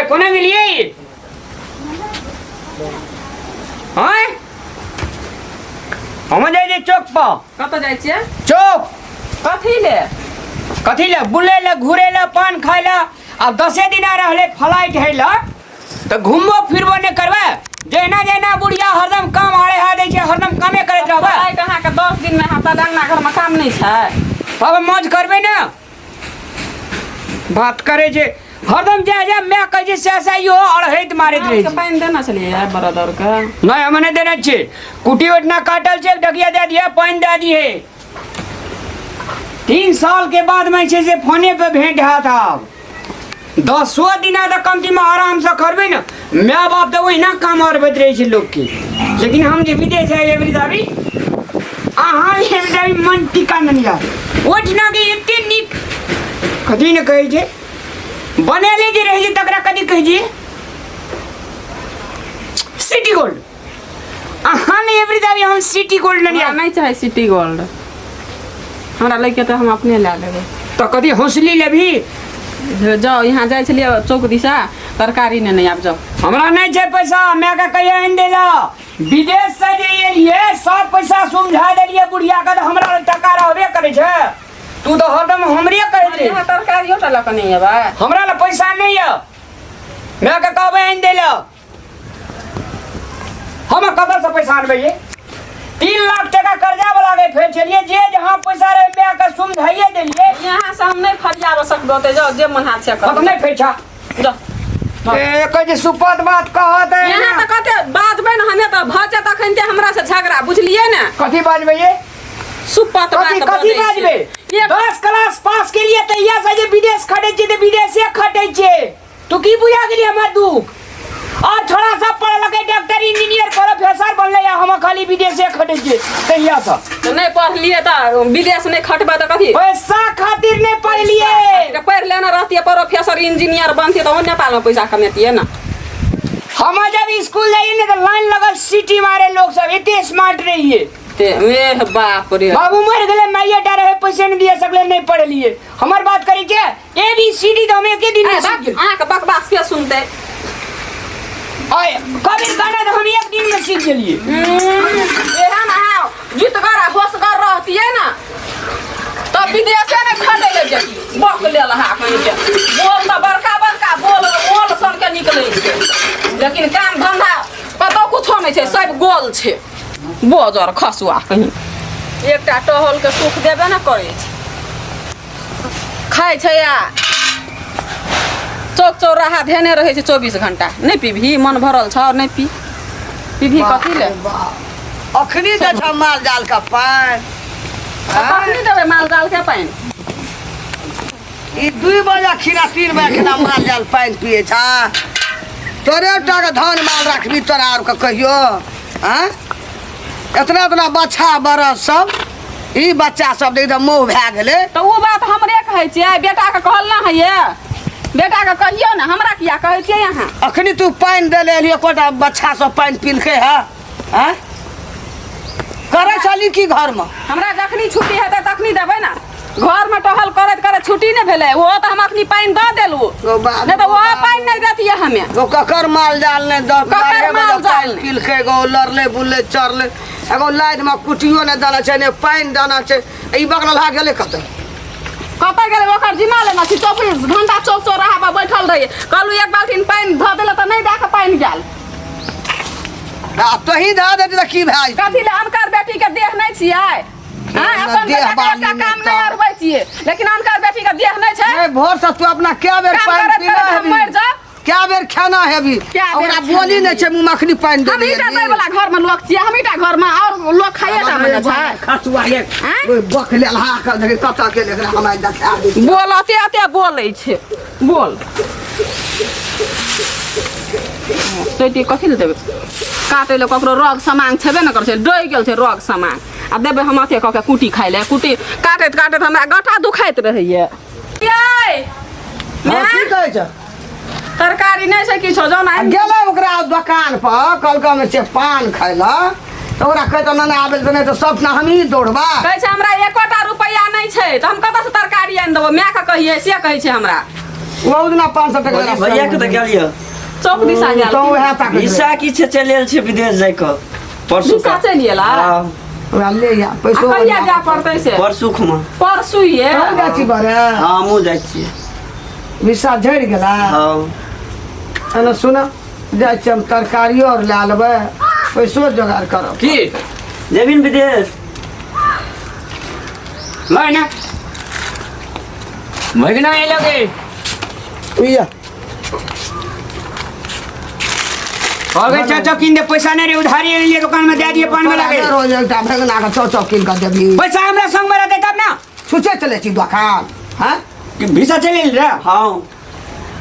कोना गेलियै? आँय, हम जाइ छियै चौक पर। कतऽ जाइ छियै? चौक। कथी ले? कथी ले? बुलै ले, घुरै ले, पान खाय ले। आब 10 दिना रहलै फ्लाइट है ले, तऽ घुमबो फिरबो नहि करबै? जहिना जहिना बुढ़िया हरदम काम आड़े हा दै छै, हरदम कामे करैत रहबै। फ्लाइट अहाँके 10 दिनमे हैत तऽ अंगना घरमे काम नहि छै? तब मौज करबै ने। बात करै छै हरदम, जा जा माय कहै छै सएह सएह इहो अढ़ैत मारैत रहै के छै। पानि देने छलियै बरद आरके? नहि, हम नहि देने छियै। कुटी ओहिठिना काटल छै, डगिया दए दिहे, पानि दए दिहे। 3 साल के बाद में छै से फोने पे भेंट हैत। आब 10 दिना तऽ कमतीमे आरामसँ करबै ने। माय बाप तऽ ओहिना काम अरबैत रहै छै लोकके, लेकिन हम जे विदेश आइ एबरी दाबी, अहाँ एबरी दाबी मन टीका नहि यार। ओहिठिना के एते नीक कथी ने कहै छै, बनेले जे रहै छै तकरा कथी कहै छै? City gold. अहाँ नहि एबरी दाबी, हम सिटी गोल्ड नहि। हमरा नहि चाही सिटी गोल्ड। हमरा लैके तऽ हम अपने लए लेबै। तऽ कथी हौसली लेबही? जाउ, यहाँ जाइ छलियै चौक दिशा तरकारी नेने, आब जाउ। हमरा नहि छै पैसा। माय के कहिया आनि देला? विदेश से जे एलियै, सब पैसा समझा देलियै बुढ़िया के, तऽ हमरा लग टका रहबे करै छै। तू तऽ हरदम हमरे कहैत रही। यहाँ तरकारियो टा लऽ कऽ नहि एबै? हमरा लग पैसा नहि यऽ। माय के कहबै आनि देला। हम कतऽ से पैसा आनबै ये? 3 लाख टका कर्जा वाला गए फेर छलियै, जे जहाँ पैसा रहे माय के समझाइए देलियै। यहाँ से हम नहि फरियाबऽ सकबै ओते। जाउ, जे मन हाथ से हम करू। नहि फैछा। जाउ। ए कहै छै सुपत बात कहत है। यहाँ तऽ कते बाजबै ने हमे तऽ भऽ जायत अखन ते हमरा से झगड़ा, बुझलियै ने? कथी बाजबै ये? सुपत कथी? बात कथी बजै बाजबै? छै। 10 क्लास पास के लिए तहिया से जे विदेश खटै छियै तऽ विदेशे खटै छियै। तू की बुझा गेली हमर दुख? और छोड़ा सब पढ़लकै, डॉक्टर, इंजीनियर, प्रोफेसर बनलै, आ हम खाली विदेशे खटै छियै तहिया से। तऽ नहि पढ़लियै तऽ विदेश नहि खटबै तऽ कथी? पैसा खातिर नहि पढ़लियै। पढ़ि लेने रहतियै, प्रोफेसर इंजीनियर बनतियै तऽ ओ नेपालमे पैसा कमेतियै ने। हम जब स्कूल जाइए ने तऽ लाइन लगल सीटी मारे लोग सब, एते स्मार्ट रहिए। ते एह बाप रे। बाबू मर गेलै, माइये टा रहे, पैसे नहीं दिया सकले, नहीं पढ़लिए। हमर बात करी के ए बी सी डी तो हम एके दिन में सीख गेल। अहाँके बकवास के सुनतै? आय कबीर गाना तो हम एक दिन में सीख गेलिए। एहन अहाँ जितगर आ होशगर रहतियै ने तऽ विदेशे ने खटै लए जैतियै। बक लेल अहाँ कहींके बोल तऽ बड़का बड़का बोल बोल सनके निकलै छै, लेकिन काम धन्धा कतौ कुछो नहि छै, सब गोल छै। बोजर खसुआ कहीं एकटा टहलके सुख देबे ने करै छै। खाइ छै आ चौक चौराहा धेने रहै छै 24 घंटा। नहि पीबही? मन भरल छौ? नहि पी पीबही? कथी ले? अखनी दै छ माल जाल के पानि? तऽ कखनी देबै माल जाल के पानि? ई 2 बजे खिना, 3 बजे खिना माल जाल पानि पिए छ। तोरे टा के धान माल रखबी तोरा आर के कहियो? आँ, एतना एतना बच्छा बरस सब, ई बच्चा सब एकदम मोह भए गेलै। तऽ ओ बात हमरे कहै छियै? बेटाके कहल ना होइए? बेटाके कहियौ ने, हमरा किया कहै छियै अहाँ? अखनी तू पानि देले एलियै, एकोटा बच्चा सब पानि पीलकै है? आँय, करै छली की घरमे? हमरा जखनी छुट्टी हेतै तखनी देबै ने। घरमे टहल करैत करैत छुट्टी नहि भेलै। ओहो तऽ हम अखनी पानि दऽ देलहुँ, गौ बाबू, नहि तऽ ओहो पानि नहि देतियै हमे। गौ, ककर माल जाल नहि दस ककर 12 बजे माल जाल पानि नहि? पीलकै गौ? लड़लै, बुललै, चरलै, एगो लादिमे कुटियो नहि देने छै, नहि पानि देने छै। ई बगलहा गेलै कतऽ? कतऽ गेलै ओकर जिम्मा लेने छी? 24 घंटा चौक चौराहा पर बैठल रहियै। कहलहुँ एक बाल्टीन पानि धऽ देलक तऽ नहि दए कऽ पानि गेल। आ तोही धऽ देती तऽ की भए जेतै? कथी ले? अनकर बेटी के देह नहि छियै? हाँ, अपन देह बेटा के बाली एकटा नहि काम नहि तऽ। अरबै छियै, लेकिन अनकर बेटी के देह नहि छै? नहीं, भोर से तू अपना कै बेर काम पानि करैत पीना करैत हम हेबी? मरि जाब। कै बेर खाना हेबी? कै बेर ओकरा खाना बोली नहि छै मुँह, अखनी पानि दे। हम ईटा दै वाला घर में लोक छियै, हम ईटा घर में और लोक खाइए टा में ने छै। खसुआ एक आँय? ओहि बक लेलहा के देखी कतऽ गेल, एकरा हमरा देखा दे। बोल, अते अते बोलै छै। बोल तैती कथी लए देबै काटै लए? ककरो रग सामांग छेबे ने करै छै, डहि गेल छै रग सामांग। आ देबै हम अथे कऽ के कुटी खाइ लए? कुटी काटैत काटैत हमरा गटा दुखाइत रहैए। यै हँ, की कहै छ? तरकारी नहि छै किछो, जाउ ने आ आनि। गेलै ओकरा दोकान पर, कहलकै हम से पान खाइ लए, तऽ ओकरा कहै तऽ नहि आबै तऽ नहि तऽ सब ने हमही दौड़बा। कहै छै हमरा एकोटा रुपैआ नहि छै, तऽ हम कतऽसँ तरकारी आनि देबो? मायके कहियै से कहै छै हमरा। ओ दिना 500 टका बोली भैया के तऽ गेलियो चौक दिशा गेल तो वएह ताकै भिसा की छै चलि आयल छै विदेश जाय कऽ परसू भिसा चलि एला? हँ ओकरा ले आ पैसो आ कहिया जा पड़तै से परसू खुमा परसू ये तू जाइ छी बरे हँ हमहूँ जाइ छियै विसा झड़ि गेला हँ एना सुन जाइ छी हम तरकारियो आर लए लेबै पैसो जोगाड़ करब की जेबही ने विदेश लय ना भगना एलो गे इया हो गए चाचा किन दे पैसा नहीं रे उधारी लिए दुकान में दे दिए पान में लगे रोज एकटा भगना के चौ चौ कीन कऽ देबही पैसा हमरा संग में रहते तब ना सोचे चले छी दोकान हाँ कि भिसा चले रे हँ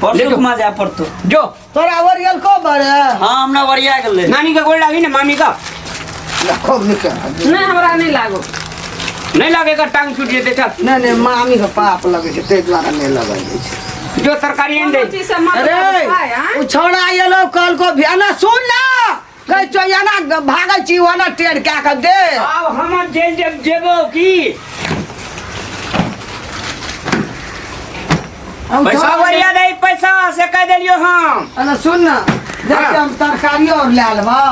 परसू लेटो। खुमा जाय पड़तौ जो तोरा ओरियल को बरे हँ हमरा वरिया गेलै नानी का गोड़ लागी ना मामी का खूब नीक नहि हमरा नहि लागो नहीं लगेगा टांग छूट जेते चल नहि नहि मामी के पाप लगै छै ताहि दुआरे नहि लगै छै जो तरकारी आन दे कोनो चीज से मत अरे खाय, आँय? उ छौड़ा एलो कल को एना सुन ना कहै छौ एना भागै छी ओना टेढ़ कए कऽ दे आब हम जेल जब जेबो की हम पैसा छौड़ा वरिया दे पैसा से कह देलियो हम एना सुन ना जाइ छी हम तरकारियो आर लए लेबौ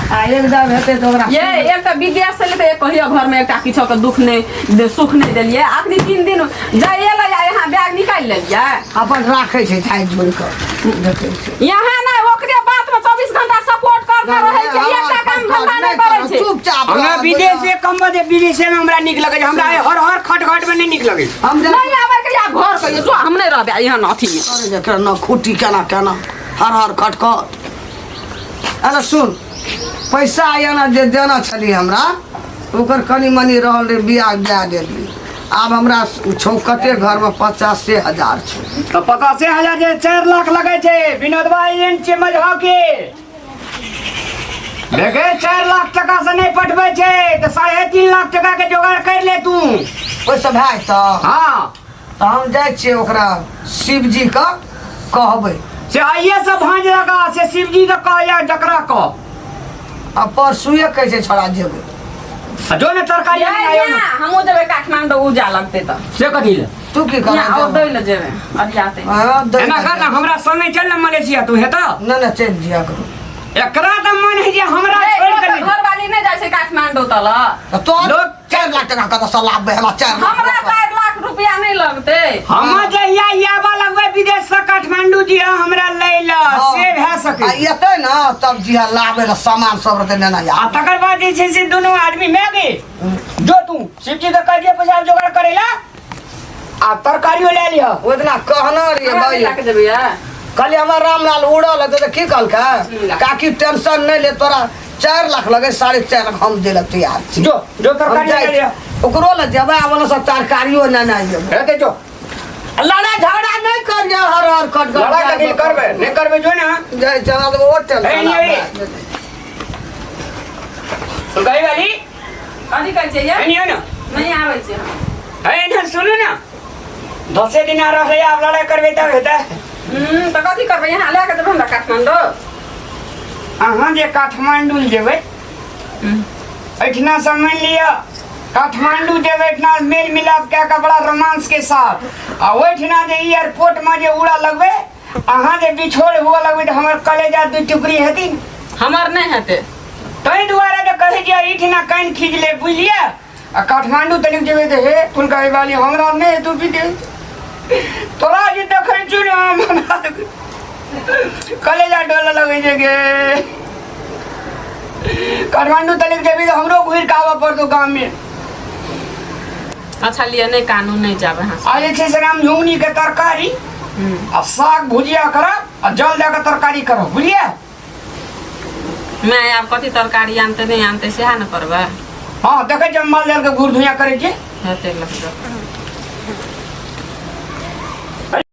आ एकदम हेतै तऽ ओकरा ये एक तऽ विदेश से लेते कहियो घर में एकटा किछो के दुख नहीं दे सुख नहीं देलिए अखनी 3 दिन जाइए ला यहाँ बैग निकाल लेलिए अपन राखै छै झाँकि झुरि कऽ देखै छै यहाँ नहीं ओकरे बात में 24 घंटा सपोर्ट करते रहे छै एकटा काम धंधा नहीं करै छै चुपचाप हमरा रह, विदेश से कम बदे विदेश में हमरा नीक लगे छै हमरा हर हर खट खट में नहीं नीक लगे छै हम नहीं आबै के या घर कहियो जो हम नहीं रहबे यहाँ अथी में अरे जकरा न खूटी केना केना हर हर खटखट अरे सुन पैसा एना जे देना छली हमरा ओकर कनि मनि रहल रहे बियाह दए देली आब हमरा छौ कते घरमे 85,000 छौ तऽ 85,000 जे 4 लाख लगै छै विनोदवा एजेंट छियै मझाव के देखे 4 लाख टका से नहि पटबै छै तऽ 3.5 लाख टका के जोगाड़ कर ले तू ओहिसँ भए जेतौ हाँ तऽ हम जाइ छियै ओकरा शिवजीके कहबै से आइए से भाँज लगा से शिवजी के कह या जकरा कह आ परसुए कहै छै छोड़ा जेबै आ जो ने तरकारी ये आनि आयो ने हमहूँ जेबै काठमांडू उजा लगतै तऽ से कथी ले तू की यहाँ करऽ और दै लए जेबै अरियाते हाँ, दै एना लए कर ना हमरा संगे चल ना मलेशिया तू हेतौ नहि नहि चलि जिया करू एकरा तऽ मन है जे हमरा छोड़ि कऽ नहि घरवाली नहि जाइ छै काठमांडू तल तऽ तोहर लोक- 4 लाख टका कतऽसँ लाबबै हमरा 4 लाख हमरा 4 लाख रुपया नहीं लगतै हम जहिया आबऽ लगबै विदेश से काठमांडू जी हमरा लै ल से भए आ सकै एतै ने तब जी लाबै लए सामान सब रहतै नेना आ तकर बाद जे छै से दुनू आदमी मैं गे जो तू शिवजी के कह दिया पैसा जोगाड़ करे ला आ तरकारियो ले लिह ओहि दिना कहना रहियै हमरा भाई नहि लए के जेबै ये कहलियै हमर रामलाल उड़ल हेतै तऽ की कहलकै काकी टेंशन नहि ले तोरा 4 लाख लगे 4.5 लाख हम दै लए तैयार छी जो जो हम तरकारी जाइ ले लिह छी। ओकरो लए जेबै आ ओने सब तरकारियो नेने जेबै हेतै जो लड़ाई झगड़ा नहीं करियो हर हर कट कट लड़ाई कथी करबै नहि करबै जो ना जय चला देबो ओ टेंशन ए, नहीं, गई वाली कथी कहै छै ये नहीं ना नहि आबै छै हम ए ना सुनू ना दसे दिन आ रहलै आब लड़ाई करबै तब हेतै तऽ कथी करबै यहाँ लए कऽ जेबै हमरा काठमांडू अहाँ जे काठमांडू जेबै एहिठिना से मानि लिअ काठमांडू जेबै एहिठिना मेल मिलाप कए कऽ बड़ा रोमांस के साथ आ ओहिठिना जे एयरपोर्ट में जे उड़ा लगबै अहाँ जे बिछोड़ हुआ लगबै तऽ हमर कलेजा दू टुकड़ी हेती हमर नहि हेतै ताहि दुआरे तऽ कहै छियै एहिठिना कानि खींच ले बुझलियै आ काठमांडू तनिक जेबै तऽ हे फुलकारी वाली हमरा नहि हेतौ विदेश तोरा जे देखै छी ने हमरा कलेजा डोलऽ लगै छै गे काठमांडू तनिक जेबी तऽ हमरो घुरि कऽ आबऽ पड़तौ गाममे अच्छा लिए नहि कानू नहि जाब अहाँ आ जे छै से राम झुंगनीके तरकारी आ साग भुजिया करब आ जल दऽ कऽ तरकारी करब बुझलियै मैं आब कथी तरकारी आनतै नहि आनतै सएह ने करबै हँ देखै छियै माल जालके घूर धुइयाँ करै छियै हेतै लगतै।